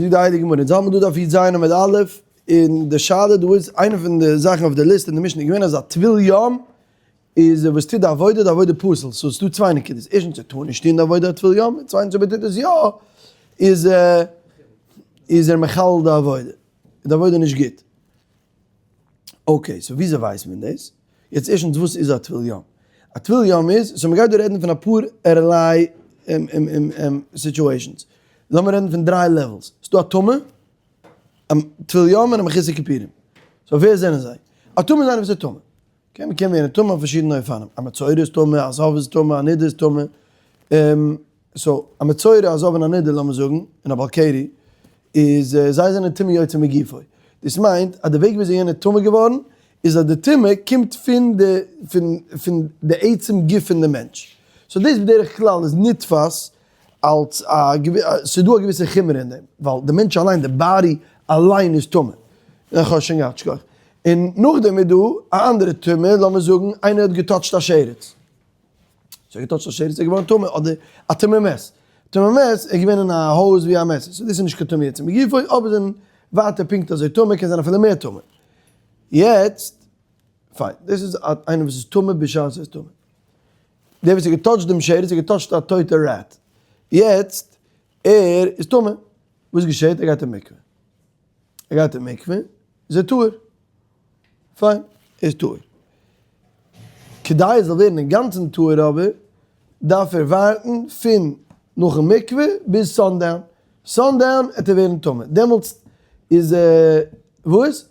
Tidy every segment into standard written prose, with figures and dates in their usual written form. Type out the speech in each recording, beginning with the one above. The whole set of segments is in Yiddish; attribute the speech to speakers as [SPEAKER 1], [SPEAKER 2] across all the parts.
[SPEAKER 1] זאגט די הייליגע גמרא, אונז האלט מיר דא דף י"ז עמוד א', און די שאלה דא איז, איינע פון די זאכן אויף די ליסט אין די משנה איז געווען אז א טבול יום איז וואס טוט די עבודה, די עבודה פסול, so ס'איז דא צוויי נקודות, ערשטנס ער טאר נישט טון די עבודה א טבול יום, און צווייטנס אויב ער טוט עס יא, איז איז ער מחלל די עבודה, איז די עבודה נישט גוט. okay, so וויאזוי ווייסט מען דאס? יעצט ערשטנס וואס איז א טבול יום? א טבול יום איז, so מ'גייט דא רעדן פון אפאר ערליי situations. לאמיר רעדן פון דריי levels. ס'דא א טמא, א טבול יום און א מחוסר כיפורים. so ווער זענען זיי? א טמא איז איינער וואס איז טמא. okay, מ'קען ווערן טמא אויף פארשידענע אופנים. א מצורע איז טמא, א זב איז טמא, א נידה איז טמא. so, א מצורע, א זב און א נידה לאמיר זאגן, און א בעל קרי, איז זיי זענען טומאה יוצא מגופו. דאס מיינט אז די וועג וויאזוי יענער איז טמא געווארן, איז אז די טומאה קומט פון די פון פון די עצם גוף פון די מענטש. so דאס בדרך כלל איז נתפס אלס א ס'איז דא א געוויסע חומרא אין דעם, ווייל די מענטש אליין, די body אליין איז טמא. איך האב שוין געהאט, שכוח. און נאכדעם איז דא א אנדערע טומאה, לאמיר זאגן איינער האט געטאטשט א שרץ. ס'האט געטאטשט א שרץ איז ער געווארן טמא, אדער א טמא מת. טמא מת איז געווען אין א הויז ווי א מת איז, so דאס איז נישט קיין טומאה יוצא מגופו, אבער זענען ווייטער פונקט אזוי טמא, קען זיין אפילו מער טמא. יעצט, פיין, דאס איז איינער וואס איז טמא בשעת ער איז טמא. דער וואס האט געטאטשט דעם שרץ האט געטאטשט א טויטע rat. יעצט, ער איז טמא. וואס געשעט? ער גייט אין מקווה. ער גייט אין מקווה, איז ער טהור. פיין, ער איז טהור. כדי ער זאל ווערן אינגאנצן טהור אבער, דארף ער ווארטן פון נאכן מקווה ביז sundown. Sundown וועט ער ווערן טמא. דעמאלטס איז ער, וואס?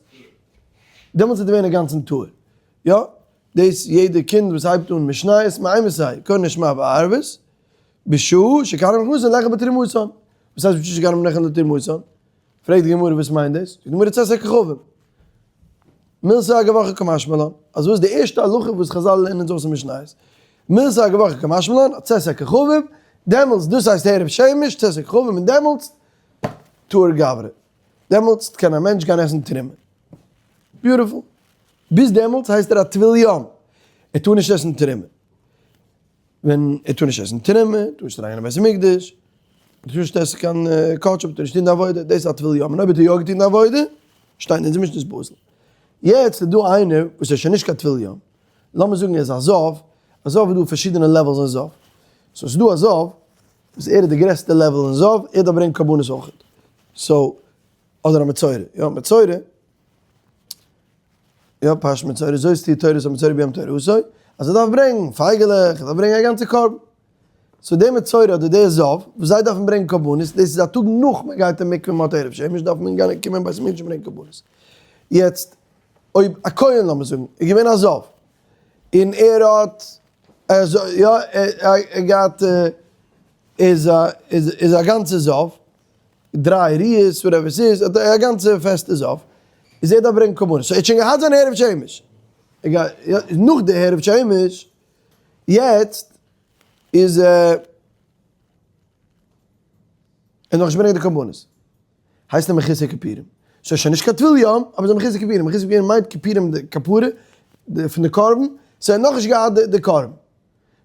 [SPEAKER 1] דעמאלטס וועט ער ווערן אינגאנצן טהור. יא, דאס יעדע קינד וואס הייבט אן משניות מאימתי קורין שמע בערבית, בשעה שכהנים נכנסין לאכול בתרומתן. וואס הייסט בשעה שכהנים נכנסין לתרומתן? פרעגט די גמרא וואס מיינט דאס? זאגט די גמרא צאת הכוכבים. מילתא אגב אורחא קא משמע לן, אז וואס איז די ערשטע הלכה וואס חזל לערנען אונז אויס אין משניות? מילתא אגב אורחא קא משמע לן, צאת הכוכבים, דעמאלטס דאס הייסט הערב שמש, צאת הכוכבים, און דעמאלטס טהור גברא. דעמאלטס קען א מענטש גיין עסן תרומה. Beautiful. ביז דעמאלטס הייסט ער א טבול יום. ער טאר נישט עסן תרומה. ווען ער טאר נישט עסן תרומה, טאר נישט אריינגיין אין בית המקדש, ער טאר נישט עסן קיין קדשים, טאר נישט טון די עבודה, דאס איז א טבול יום, און אויב האט ער יא געטון די עבודה, שטייט אין אונזער משנה איז פסול. יעצט איז דא איינער וואס איז שוין נישט קיין טבול יום, לאמיר זאגן ער איז א זב, א זב איז דא פארשידענע levels אין זב, so ס'איז דא א זב וואס ער איז די גרעסטע level אין זב, ער דארף ברענגען קרבנות אויכעט, so, אדער א מצורע, יא מצורע, יא פרשת מצורע, זאת תהיה תורת המצורע ביום טהרתו, אז ער דארף ברענגן פייגעלעך, ער דארף ברענגען א גאנצע קרבן. So דער מצורע אדער דער זב, וואס זיי דארפן ברענגען קרבנות, דאס איז א טאג נאך מען גייט אין מקווה מען האט הערב שמש, דארף מען גיין קומען בית המקדש ברענגען קרבנות. יעצט, אויב א כהן לאמיר זאגן, איז געווען א זב, און ער האט, יא, ער געהאט, איז א, איז א גאנצע זב, דריי ראיות whatever ס'איז, האט ער א גאנצע פעסטע זב, איז ער דארף ברענגען קרבנות, so ער האט שוין געהאט זיין הערב שמש, נאך די הערב שמש, יעצט איז ער נאכנישט ברענגען די קרבנות, הייסט ער מחוסר כיפורים, so איז שוין נישט קיין טבול יום, אבער איז א מחוסר כיפורים, מחוסר כיפורים מיינט כיפורים די כפרה פון די קרבן, so ער האט נאכנישט געהאט די קרבן.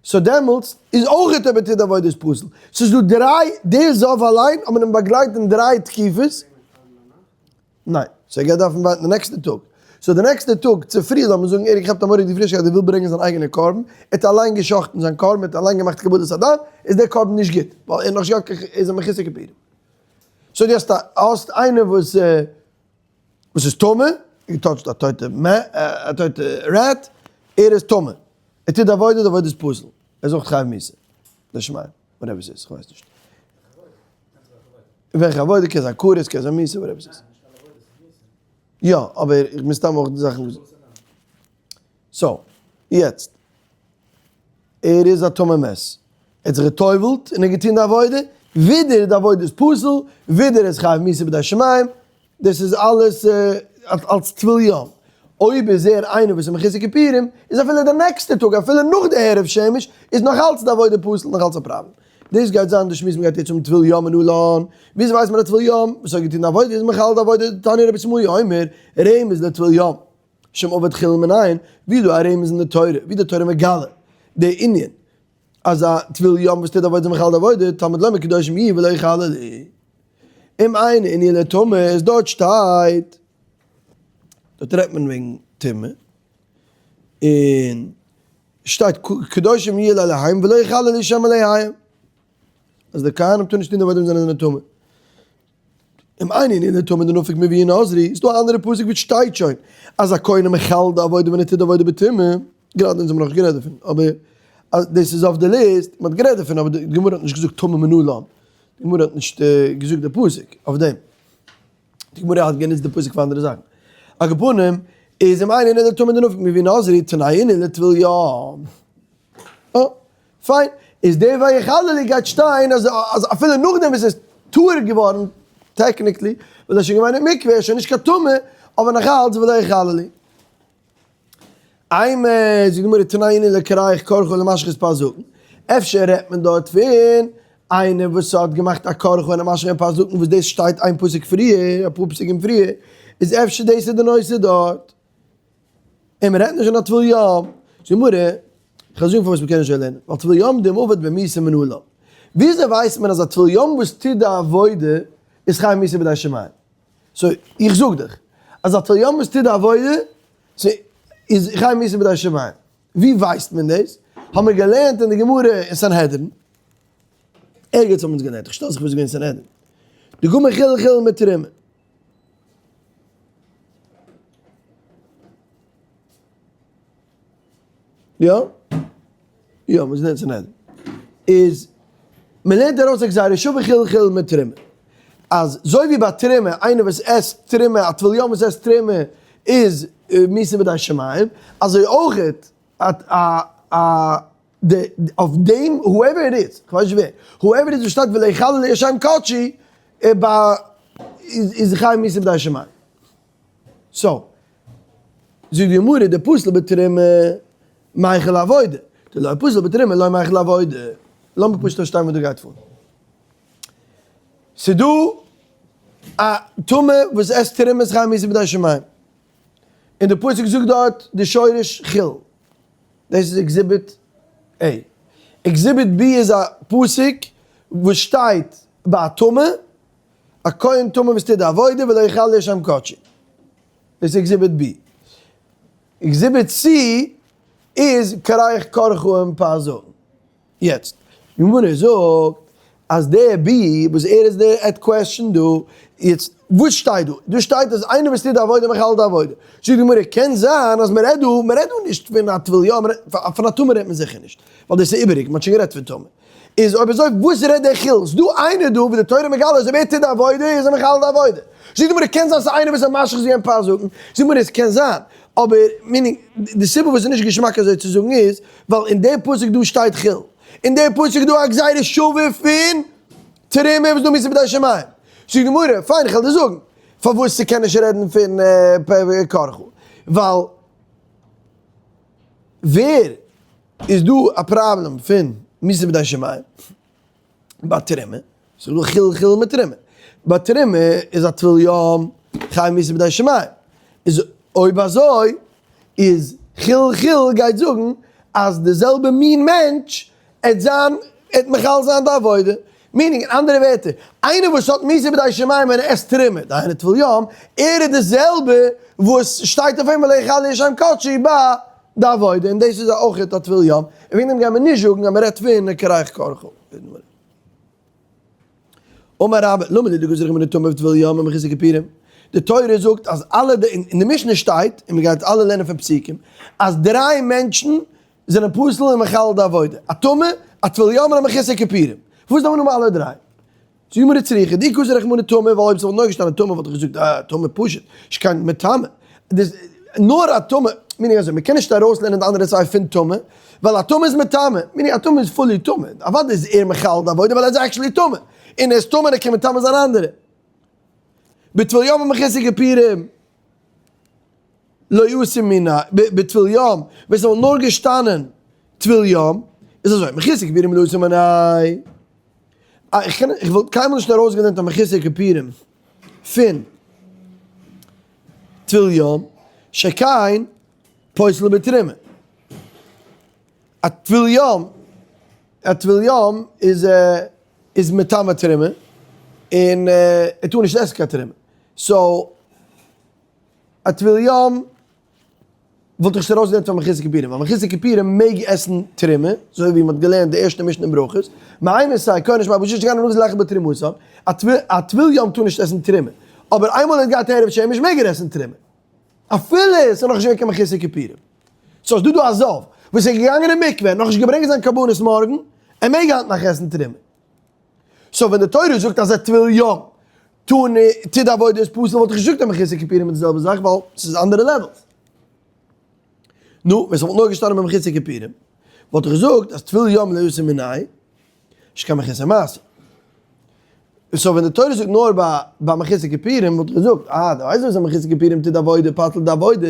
[SPEAKER 1] So דעמאלטס איז אויך אויב ער טוט עבודה איז פסול. ס'איז דא דריי, די זב אליין האט מען אים באגלייט אין דריי תקופות. ניין. So ער גייט דארפן ווארטן די נעקסטע טאג. So די נעקסטע טאג צופרי זאל מען זאגן ער האט געכאפט א מורא'דיגע פרישקייט ער וויל ברענגען זיין אייגענע קרבן, ער האט אליין גע'שחט'ן זיין קרבן, ער האט אליין געמאכט קבלת הדם, איז דער קרבן נישט גוט, ווייל ער האט נאכנישט געהאט קיין, ער איז א מחוסר כיפורים. So דו האסט א, האסט איינער וואס. וואס איז טמא, געטאטשט א טויטע א טויטע rat, ער איז טמא, ער טוט די עבודה, די עבודה איז פסול, ער איז אויך חייב מיתה, לשמים, whatever ס'איז, כ'ווייס נישט. וועלכע עבודה, קען זיין כרת, קען זיין מיתה, whatever ס'איז. יא, אבער איך מסתם אויך די זאכן וואס. So, יעצט. ער איז א טמא מת. ער האט זיך גע'טובל'ט און ער האט געטון די עבודה, ווידער די עבודה איז פסול, ווידער ער איז חייב מיתה בידי שמים, דאס איז אלעס אלס טבול יום. אויב איז ער איינער וואס איז מחוסר כיפורים, איז אפילו די נעקסטע טאג, אפילו נאך די הערב שמש, איז נאך אלץ די עבודה פסול, נאך אלץ א פראבלעם. דאס גייט זיין די שמועס מ'גייט יעצט האבן טבול יום מנלן, וויאזוי ווייסט מען אז טבול יום וואס האט געטון די עבודה איז מחלל די עבודה, תניא רבי ישמעאל אומר, רמז לטבול יום. שם עובד חולין מנין, ווי איז דא א רמז אין די תורה, ווי די תורה מגלה די ענין אז א טבול יום וואס טוט עבודה איז מחלל די עבודה, תלמוד לומר קדושים יהיו ולא יחללו. אם אין ענין לטומאה איז דארט שטייט, דארט רעדט מען וועגן טומאה, און שטייט קדושים יהיו לאלהיהם ולא יחללו שם אלהיהם, אז די כהנים טארן נישט טון די עבודה ווען זיי זענען טמא. אם אין ענין לטומאה דנפיק מביאה נזרי, איז דא א אנדערע פסוק וואס שטייט שוין אז א כהן איז מחלל די עבודה ווען ער טוט די עבודה בטומאה, גראדע אונז האבן נאכנישט גערעדט דערפון, אבער אז דאס איז אויף די ליסט, מען האט גערעדט דערפון אבער די גמרא האט נישט געזאגט טמא מנלן, די גמרא האט נישט געזאגט די פסוק אויף דעם, די גמרא האט גענוצט די פסוק פאר אנדערע זאכן. על כל פנים, איז אם אין ענין לטומאה דנפיק מביאה נזרי, תנא ענין לטבול יום. אה, פיין. איז דער ויחללו גייט שטיין אז אז אפילו נאכדעם וואס ער איז טהור געווארן, technically, ווייל ער איז שוין געווען אין מקווה, ער איז שוין נישט קיין טמא, אבער נאכאלץ ולא יחללו. אימא, זאגט די גמרא תנא ענין לקרח קרחה ולמשחית פאת זקן, אפשר רעדט מען דארט פון איינער וואס האט געמאכט א קרחה און א משחית פאת זקן וואס דאס שטייט איין פסוק פריער, אפאר פסוקים פריער, איז אפשר דאס איז די נושא דארט. און מען רעדט נישט פון א טבול יום, זאגט די גמרא, כ'וועל זאגן פארוואס מ'קען נישט אזוי לערנען, ווייל טבול יום דעבד במיתה מנלן. וויאזוי ווייסט מען אז א טבול יום וואס טוט די עבודה איז חייב מיתה בידי שמים? so איך זאג דיך אז א טבול יום וואס טוט די עבודה איז חייב מיתה בידי שמים. ווי ווייסט מען דאס? האמיר געלערנט אין די גמרא אין סנהדרין, ערגעץ האבן אונז געלערנט, איך שטעל זיך פאר ס'איז געווען סנהדרין, דגמר חילין חולין מתרומה. יא? יא, מ'איז נענטער צו נדר. איז, מ'לערנט ארויס א גזירה שווה חילין חולין מתרומה. אז זוי ווי ביי תרומה, איינער וואס עסט תרומה, א טבול יום וואס עסט תרומה, איז מיתה בידי שמים, אזוי אויכעט א א די אויף דעם whoever it is, כ'ווייס נישט ווער, whoever it is וואס שטייט ולא יחללו את שם קדשי, איז חייב מיתה בידי שמים. so, זאגט די גמרא די פסול בתרומה מיחל לעבודה, דלא פסול בתרומה לא מיחל לעבודה. לאמיר פשוט פארשטיין וואס דא גייט פאר. ס'דא א טמא וואס עסט תרומה איז חייב מיתה בידי שמים. און די פסוק זאגט דארט די שורש חולין. דאס איז exhibit A. Exhibit B איז א פסוק וואס שטייט ביי א טמא, א כהן טמא וואס טוט די עבודה ולא יחללו את שם קדשי. דאס איז exhibit B. Exhibit C איז קרח קרחה און פאת זקן. יעצט, די גמרא זאגט אז דער B וואס ער איז די at question דא, יעצט וואס שטייט דא? דא שטייט אז איינער וואס טוט די עבודה מחלל די עבודה. זאגט די גמרא קען זיין אז מען רעדט דא, מען רעדט דא נישט פון א טבול יום, פון א טמא רעדט מען זיכער נישט, ווייל דאס איז איבעריג, מען האט שוין גערעדט פון טמא. איז אויב אזוי וואס רעדט דער חולין? ס'דא איינער דא וואס די תורה מגלה אז אויב ער טוט די עבודה איז ער מחלל די עבודה. זאגט די גמרא קען זיין ס'איז איינער וואס איז משחית געווען פאת זקן, זאגט די גמרא עס קען זיין, אבער meaning די סיבה וואס איז נישט געשמאק אזוי צו זאגן איז ווייל אין די פסוק דא שטייט חולין, אין די פסוק איז דא א גזירה שווה פון תרומה וואס דא מיתה בידי שמים. זאגט די גמרא, פיין איך וועל דיר זאגן פארוואס ס'קען נישט רעדן פון קרחה, ווייל ווער איז דא א פראבלעם פון מיתה בידי שמים ביי תרומה, ס'איז דא חולין חולין מתרומה, ביי תרומה איז א טבול יום חייב מיתה בידי שמים, איז אויב אזוי איז חולין חולין גייט זאגן אז די זעלבע מין מענטש עט זיין עט מחלל זיין די עבודה, meaning אין אנדערע ווערטער איינער וואס האט מיתה בידי שמים ווען ער עסט תרומה, דהיינו טבול יום, ער איז די זעלבע וואס שטייט אויף אים ולא יחללו את שם קדשי ביי די עבודה, און דאס איז אויך א טבול יום, און וועגן דעם גייען מיר נישט זאגן אז מען רעדט פון קרח קרחה. אמר רבה, למה לי דגזר רחמנא טמא וטבול יום ומחוסר כיפורים? די תורה זאגט אז אלע די, אין די משנה שטייט, און מען גייט אלע לערנען פון פסוקים, אז דריי מענטשן זענען פסול און מחלל די עבודה, א טמא, א טבול יום און א מחוסר כיפורים. פארוואס דארף מען האבן אלע דריי? זאגט די גמרא צריכא, דאי גזר רחמנא טמא, ווייל אויב ס'וואלט נאר געשטאנען טמא וואלט איך געזאגט אה, טמא פשוט, נישט קיין מטמא. דאס נאר א טמא, meaning אזוי, מ'קען נישט ארויסלערנען די אנדערע צוויי פון טמא, ווייל א טמא איז מטמא, meaning א טמא איז fully טמא, אוודאי איז ער מחלל די עבודה ווייל ער איז actually טמא, און ער איז טמא און ער קען מטמא זיין אנדערע. בטבול יום ומחוסר כיפורים לא אתי מינה, בטבול יום, ווען ס'וואלט נאר געשטאנען טבול יום, איז אזוי, מחוסר כיפורים לא אתי מינה. איך קען, איך וואלט קיינמאל נישט ארויסגעלערנט א מחוסר כיפורים פון טבול יום, שכן פוסל בתרומה. א טבול יום, א טבול יום איז איז מטמא תרומה. און ער טאר נישט עסן קיין תרומה, so א טבול יום וואלט איך נישט ארויסגעלערנט פאר מחוסר כיפורים, ווייל מחוסר כיפורים מעג עסן תרומה, אזוי ווי מען האט געלערנט די ערשטע משנה אין ברכות, מאימתי כהן שמע בשיש תקנה נאך זלאכע בתרומתם, א טבול יום טאר נישט עסן תרומה, אבער איינמאל ער האט געהאט הערב שמש מעג ער עסן תרומה, אפילו עס איז נאכנישט געווען קיין מחוסר כיפורים. so איז דא דא א זב וואס איז געגאנגען אין מקווה, נאכנישט געברענגט זיין קרבנות מארגן, ער מעג היינט נאך עסן תרומה. so ווען די תורה זאגט אז א טבול יום טון טוט די עבודה איז פסול וואלט איך נישט געזאגט אז מחוסר כיפורים איז די זעלבע זאך ווייל ס'איז אנדערע levels. נו, ווען ס'וואלט נאר געשטאנען ביי מחוסר כיפורים וואלט איך געזאגט אז טבול יום לא יעשה מיניה נישט קיין מחוסר מעשה. so ווען די תורה זאגט נאר ביי ביי מחוסר כיפורים וואלט איך געזאגט אה די ווייסט וואס א מחוסר כיפורים טוט עבודה פסל'ט די עבודה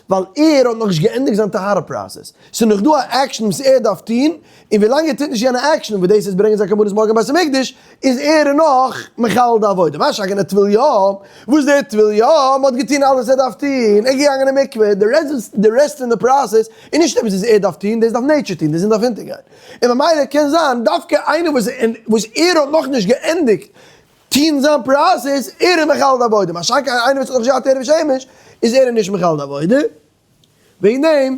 [SPEAKER 1] ווייל ער האט נאכנישט געענדיגט זיין טהרה process ס'איז נאך דא א עקשן וואס ער דארף טון און ווילאנג ער טוט נישט יענע עקשן וואס דאס איז ברענגען זיין קרבנות מארגן בית המקדש איז ער נאך מחלל די עבודה מה שאין כן א טבול יום וואס דער טבול יום האט געטון אלעס וואס ער דארף טון ער איז געגאנגען אין מקווה די רעסט פון די process איז נישט עפעס וואס ער דארף טון דאס דארף nature טון די זון דארף אונטערגיין. און ממילא קען זיין דווקא איינער וואס וואס ער האט נאכנישט געענדיגט טוהן זיין process ער איז מחלל די עבודה, מה שאין כן איינער וואס האט נאכנישט געהאט הערב שמש איז ער נישט מחלל די עבודה, וועגן דעם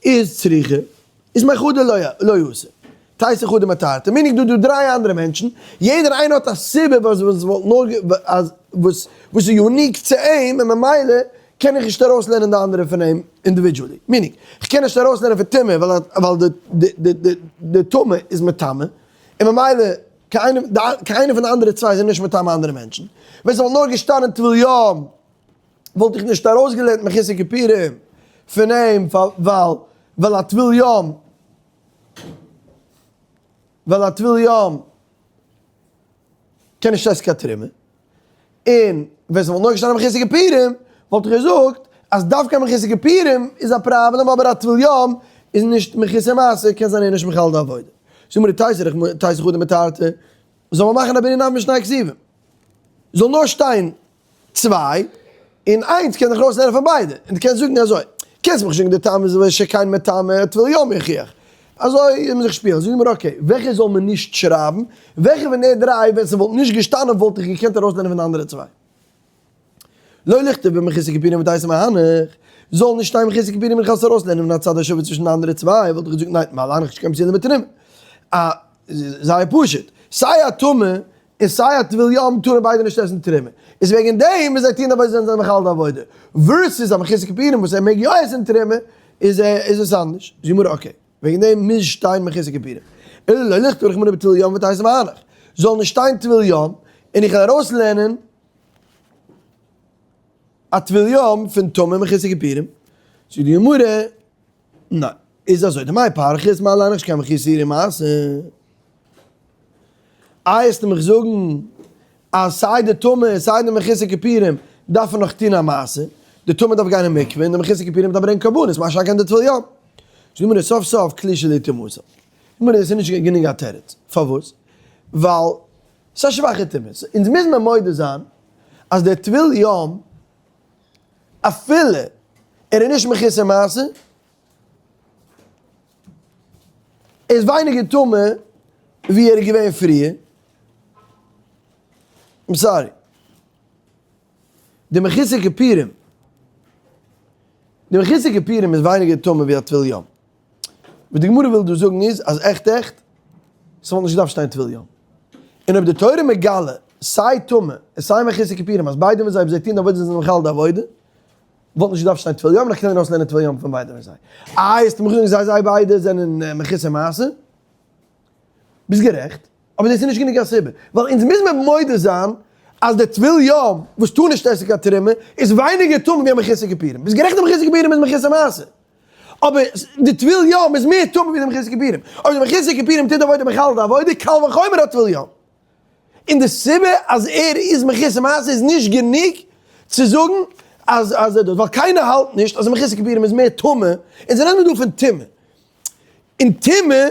[SPEAKER 1] איז צריכה איז מחדא לא עשה תיתי חדא מתרתי, meaning דא דא דריי אנדערע מענטשן, יעדער איינער האט א סיבה וואס וואס וואלט נאר אז וואס וואס איז unique צו אים און ממילא קען איך נישט ארויסלערנען די אנדערע פון אים individually, meaning, כ'קען נישט ארויסלערנען פון טומאה ווייל די טומאה איז מטמא, און ממילא קיינער פון די אנדערע צוויי זענען נישט מטמא אנדערע מענטשן. ווען ס'וואלט נאר געשטאנען טבול יום וואלט איך נישט ארויסגעלערנט מחוסר כיפורים פון אים ווייל א טבול יום ווייל א טבול יום קען נישט עסן קיין תרומה. און ווען ס'וואלט נאר געשטאנען מחוסר כיפורים וואלט איך געזאגט אז דווקא מחוסר כיפורים איז א פראבלעם אבער א טבול יום איז נישט מחוסר מעשה קען זיין ער איז נישט מחלל די עבודה. זאג מיר תיתי חדא מתרתי זאל מען מאכן א בנין אב משני כתובים זאל נאר שטיין צוויי און איינס קען זיך ארויסלערנען פון ביידע און דו קענסט זאגן אזוי קענסט מיך זאגן די טעם איז שכן מטמא טבול יום יוכיח אזוי איז מען זיך שפילן, זאגט מיר okay, וועלכע זאל מען נישט שרייבן, וועלכע פון די דריי ווען ס'וואלט נישט געשטאנען וואלט איך געקענט ארויסלערנען פון די אנדערע צוויי. לא לכתוב במחוסר כיפורים ותיתי מהנך, זאל נישט שטיין מחוסר כיפורים און איך זאל עס ארויסלערנען פון הצד השווה צווישן די אנדערע צוויי, וואלט איך געזאגט ניין, מה להנך שכן פסולים בתרומה. א, זייער פשוט, סיי א טמא און סיי א טבול יום טארן ביידע נישט עסן תרומה, איז וועגן דעם ווען זיי טוען עבודה זענען זיי מחלל די עבודה, versus א מחוסר כיפורים וואס ער מעג יא עסן תרומה איז איז עס אנדערש. זאגט די גמרא okay, וועגן דעם מוז שטיין מחוסר כיפורים. אלא לא לכתוב רחמנא בטבול יום ותיתי מהנך, זאל נישט שטיין טבול יום און איך וועל ארויסלערנען א טבול יום פון טמא מחוסר כיפורים. זאגט די גמרא ניין, איז אזוי, דמאי פרכת מה להנך שכן מחוסר מעשה. איי עסטו מיך זאגן אז סיי די טמא און סיי די מחוסר כיפורים דארפן נאך טון א מעשה, די טמא דארף גיין אין מקווה און די מחוסר כיפורים דארף ברענגען קרבנות, מה שאין כן די טבול יום. זאגט די גמרא סוף סוף כלי שלי טומאתו. זאגט די גמרא דאס איז נישט גענוג א תירוץ, פארוואס? ווייל ס'איז א שוואכע טומאה, אונז מוז מען מודה זיין אז דער טבול יום אפילו ער איז נישט מחוסר מעשה, איז ווייניגער טמא ווי ער איז געווען פריער. I'm sorry. די מחוסר כיפורים, די מחוסר כיפורים איז ווייניגער טמא ווי א טבול יום. וואס די גמרא וויל דא זאגן איז אז עכט עכט, ס'וואלט נישט געדארפט שטיין טבול יום. און אויב די תורה מגלה סיי טמא און סיי מחוסר כיפורים אז ביידע ווען זיי אויב זיי טוען די עבודה זענען זיי מחלל די עבודה, וואלט נישט געדארפט שטיין טבול יום, נאר קענען ארויסלערנען טבול יום פון ביידע ווען זיי. איי האסטו מיך געזאגט זיי זיי ביידע זענען מחוסר מעשה? ביסט גערעכט, אבער דאס איז נישט גענוג א סיבה, ווייל אונז מוז מען מודה זיין אז דער טבול יום וואס טאר נישט עסן קיין תרומה איז ווייניגער טמא ווי א מחוסר כיפורים. ביסט גערעכט די מחוסר כיפורים איז מחוסר מעשה, אבער די טבול יום איז מער טמא ווי די מחוסר כיפורים. אויב די מחוסר כיפורים טוט עבודה מחלל די עבודה, קל וחומר א טבול יום. און די סיבה אז ער איז מחוסר מעשה איז נישט גענוג צו זאגן אז אז ער דאס, ווייל קיינער האלט נישט אז מחוסר כיפורים איז מער טמא, אונז רעדן מיר דא פון טומאה, און טומאה.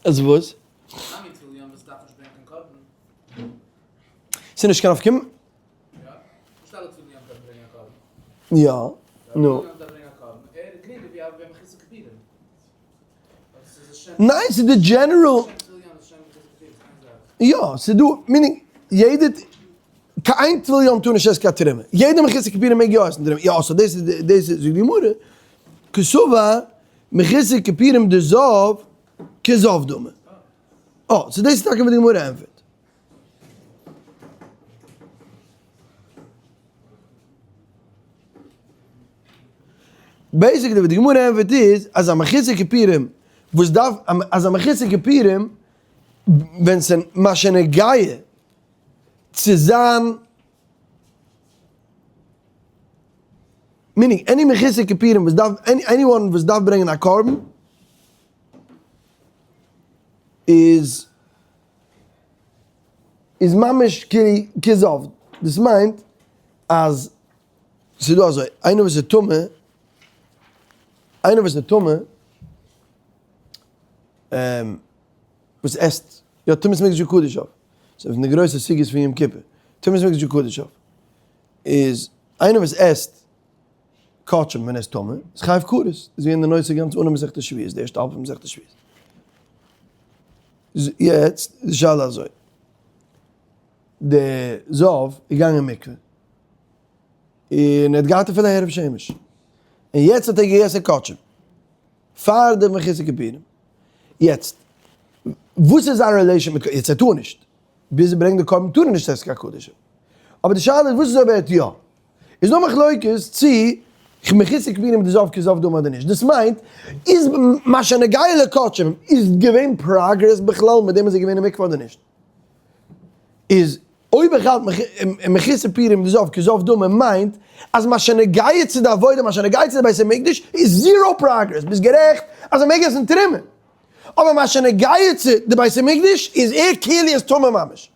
[SPEAKER 1] אז וואס? ס'איז נישט קיין נפקא. יא. נו. ניין ס'איז די general. יא ס'איז דא meaning יעדע קיין טבול יום טאר נישט עסן קיין תרומה יעדע מחוסר כיפורים מעג יא עסן תרומה יא so דאס איז דאס איז זאגט די גמרא קסבר מחוסר כיפורים דזב כזב דמי אה so דאס איז טאקע וואס די גמרא ענטפערט. Basically וואס די גמרא ענטפערט איז אז א מחוסר כיפורים וואס דארף אז א מחוסר כיפורים ווען ס'איז מה שנוגע צו זיין meaning any מחוסר כיפורים וואס דארף anyone וואס דארף ברענגען א קרבן איז איז ממש כזב, דאס מיינט אז ס'איז דא אזוי, איינער וואס איז טמא, איינער וואס איז טמא, וואס עסט, יא טומאת מקדש וקדשיו, ס'איז פון די גרויסע סוגיות פון יום כיפור, טומאת מקדש וקדשיו, איז איינער וואס עסט קדשים ווען ער איז טמא, איז חייב כרת, איז געווען די נושא גאנץ אנהייב מסכת שבועות, די ערשטע האלב פון מסכת שבועות. יעצט איז די שאלה אזוי, די זב איז געגאנגען אין מקווה, און ער האט געהאט אפילו הערב שמש, און יעצט האט ער געגעסן קדשים, פאר די מחוסר כיפורים, יעצט וואס איז זיין relation מיט, יעצט ער טאר נישט, ביז ער ברענגט די קרבן טאר ער נישט עסן קיין קדשים, אבער די שאלה איז וואס איז אויב ער האט יא, איז דא מחלוקת צו מחוסר כיפורים דזב כזב דמי אדער נישט, דאס מיינט איז מה שנוגע לקדשים איז געווען progress בכלל מיט דעם אז ער איז געווען אין מקווה אדער נישט, איז אויב איך האלט מחוסר כיפורים דזב כזב דמי מיינט אז מה שנוגע צו די עבודה מה שנוגע צו די בית המקדש איז zero progress, ביסט גערעכט אז ער מעג עסן תרומה, אבער מה שנוגע צו די בית המקדש איז ער כאילו איז טמא ממש.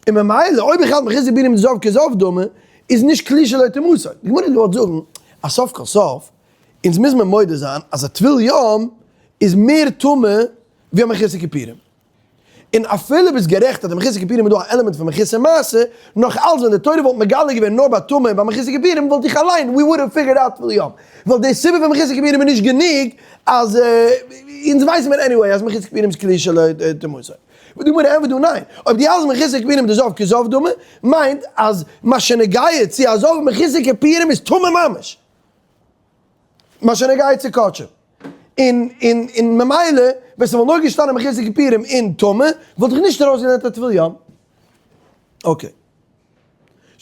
[SPEAKER 1] און ממילא אויב איך האלט מחוסר כיפורים דזב כזב דמי איז נישט כלי שלא טומאתו. די גמרא האט געוואלט זאגן אז סוף כל סוף אונז מוז מען מודה זיין אז א טבול יום איז מער טמא ווי א מחוסר כיפורים. און אפילו ביסט גערעכט אז די מחוסר כיפורים איז דא א עלעמענט פון מחוסר מעשה, נאך אלץ ווען די תורה וואלט מגלה געווען נאר ביי טומאה און ביי מחוסר כיפורים וואלט איך אליין we would have figured out טבול יום. ווייל די סיבה פון מחוסר כיפורים איז נישט גענוג אז אונז ווייסן מיר anyway אז מחוסר כיפורים איז כלי שלא טומאתו. וואס די גמרא ענטפערט דא ניין, אויב די האלסט מחוסר כיפורים דזב כזב דמי, מיינט אז מה שנוגע צו א זב מחוסר כיפורים איז טמא ממש, מה שנוגע צו קדשים, און און און ממילא ווען ס'וואלט נאר געשטאנען מחוסר כיפורים און טמא וואלט איך נישט ארויסגעלערנט א טבול יום. Okay. זאגט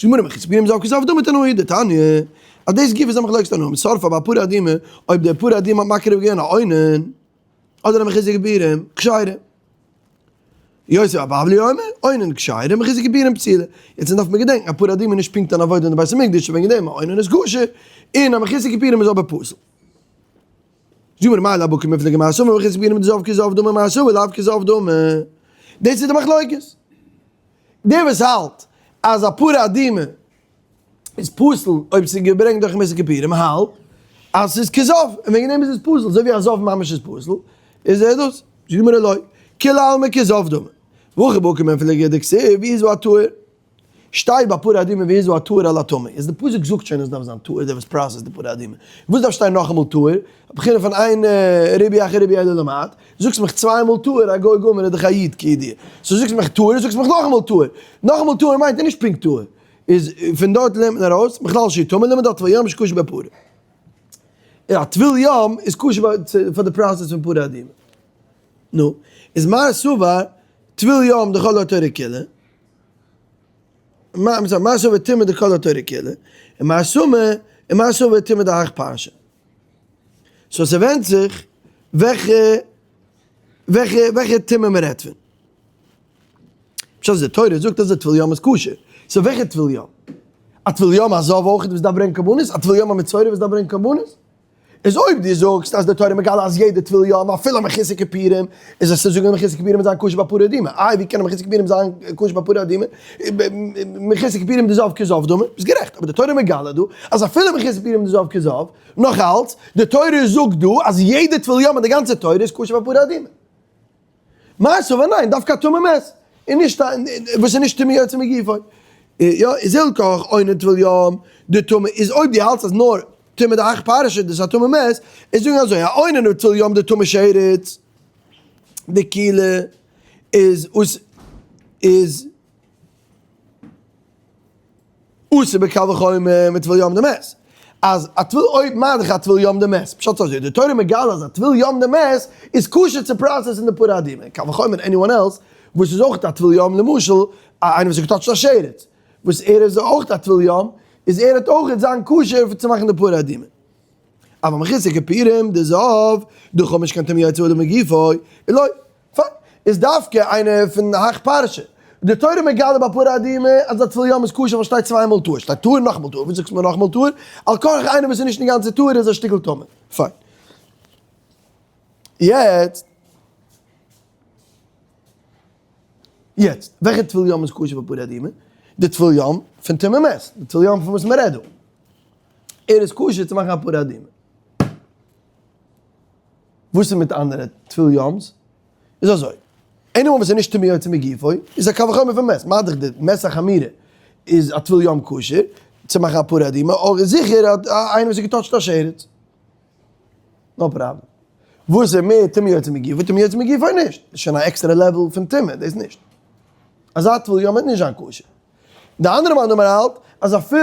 [SPEAKER 1] די גמרא מחוסר כיפורים דזב כזב דמי תנאי דתניא, אז דאס גופא איז א מחלוקת תנאים, שרפה בפרה אדומה, אויב דער פרה אדומה האט מקריב געווען א אונן, אדער א מחוסר כיפורים, כשרה. יוסי הבבלי אומר, אונן כשרה, מחוסר כיפורים פסולה. יעצט דארף מען געדענקן, א פרה אדומה איז נישט פונקט אן עבודה אין די בית המקדש, וועגן דעם א אונן איז כשר, און א מחוסר כיפורים איז אבער פסול. זאג מיר מאי לאו בהא קמיפלגי מר סבר מחוסר כיפורים דזב כזב דמי מר סבר לאו כזב דמי. דאס איז די מחלוקת. דער וואס האלט אז א פרה אדומה איז פסול אויב ס'איז געברענגט דורך מחוסר כיפורים האלט אז ס'איז כזב און וועגן דעם איז עס פסול אזוי ווי א זב ממש איז פסול איז ער דאס זאגט די גמרא לא כולי עלמא כזב דמי והכא בהא קמיפלגי דכתיב והזה הטהור שטייט ביי פרה אדומה והזה הטהור על הטמא איז די פסוק זאגט שוין אז דארף זיין טהור דער וואס process ט די פרה אדומה וואס דארף שטיין נאכאמאל טהור א בחינה פון אין ריבוי אחר ריבוי אלא למעט זאגסט מיך צוויי מאל טהור א גוי גמור איז דאך א איד כידוע so זאגסט מיך טהור זאגסט מיך נאכאמאל טהור נאכאמאל טהור מיינט ער נישט פונקט טהור איז פון דארט לערנט מען ארויס מכלל שהוא טמא לימד על טבול יום שכשר בפרה. און א טבול יום איז כשר פאר די process פון פרה אדומה. נו, איז מר סבר טבול יום דכל התורה כולה, מר סבר טומאה דכל התורה כולה, און מר סמא און מר סבר טומאה דהך פרשה. So ס'ווענדט זיך וועלכע וועלכע וועלכע טומאה מ'רעדט פון. פשט איז די תורה זאגט אז די טבול יום איז כשר, so וועלכע טבול יום? א טבול יום א זב אויך וואס דארף ברענגען קרבנות? א טבול יום א מצורע וואס דארף ברענגען קרבנות? איז אויב דו זאגסט אז די תורה מגלה אז יעדע טבול יום אפילו מחוסר כיפורים איז עס צו זאגן אז מחוסר כיפורים זיין כשר ביי פרה אדומה, איי ווי קען א מחוסר כיפורים זיין כשר ביי פרה אדומה? מחוסר כיפורים דזב כזב דמי, ביסט גערעכט, אבער די תורה מגלה דא אז אפילו מחוסר כיפורים דזב כזב, נאך אלץ, די תורה זאגט דא אז יעדע טבול יום אין די גאנצע תורה איז כשר ביי פרה אדומה. מר סבר ניין, דווקא א טמא מת, און נישט א וואס איז נישט טמא יוצא מגופו. יא, איז הילכך אונן טבול יום דטמא איז אויב דו האלטסט אז נאר טומאה דהך פרשה דאס איז א טמא מת, איז זאגן אזוי א אונן טבול יום דטמא שרץ די קהילה איז איז אסור בקל וחומר מיט טבול יום דמת. אז א טבול אויב מה דאך א טבול יום דמת, פשט אזוי, די תורה מגלה אז א טבול יום דמת איז כשר צו process ן די פרה אדומה, קל וחומר anyone else וואס איז אויך א טבול יום, למשל איינער וואס האט געטאטשט א שרץ וואס ער איז אויך א טבול יום, איז ער האט אויך זיין כשר צו מאכן די פרה אדומה. אבל מחוסר כיפורים דזב, דאך האט נישט קיין טומאה יוצא אדם מגופו, אלא פיין, איז דווקא איינער פון הך פרשה. די תורה מגלה ביי פרה אדומה אז א טבול יום איז כשר ווייל שטייט צוויי מאל טהור, שטייט טהור נאכאמאל טהור, וואס זאגסטו מיר נאכאמאל טהור? על כרחך איינער וואס איז נישט אינגאנצן טהור איז א שטיקל טמא. פיין. יעצט. יעצט, וועלכע טבול יום איז כשר ביי פרה אדומה? די טבול יום פון טומאת מת, די טבול יום פון וואס מען רעדט דא. ער איז כשר צו מאכן א פרה אדומה. וואס איז מיט אנדערע טבול יום'ס? איז אזוי, איינער וואס איז נישט טמא יוצא מגופו, איז א קל וחומר פון מת, מה דאך די מת החמורה איז א טבול יום כשר צו מאכן א פרה אדומה, אויך איז זיכער אז איינער וואס האט געטאטשט א שרץ. no problem. וואס איז מיט טמא יוצא מגופו? טמא יוצא מגופו נישט, איז שוין א עקסטערע level פון טומאה, דאס נישט. אזא טבול יום וועט נישט זיין כשר. די אנדערע מאן דאמר האלט אז אפילו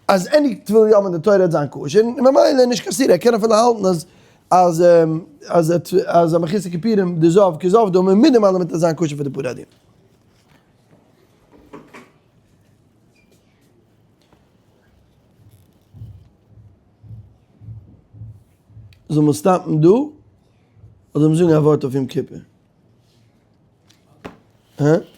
[SPEAKER 1] אז any טבול יום אין די תורה וועט זיין כשר, און ממילא נישט קיין סתירה, ער קען אפילו האלטן אז אז אז אז א מחוסר כיפורים דזב כזב דמי מיט דעם אלעם וועט עס זיין כשר פאר די פרה אדומה. זאל מען stop ן דא, אדער זאל מען זאגן א ווארט אויף יום כיפור? הא?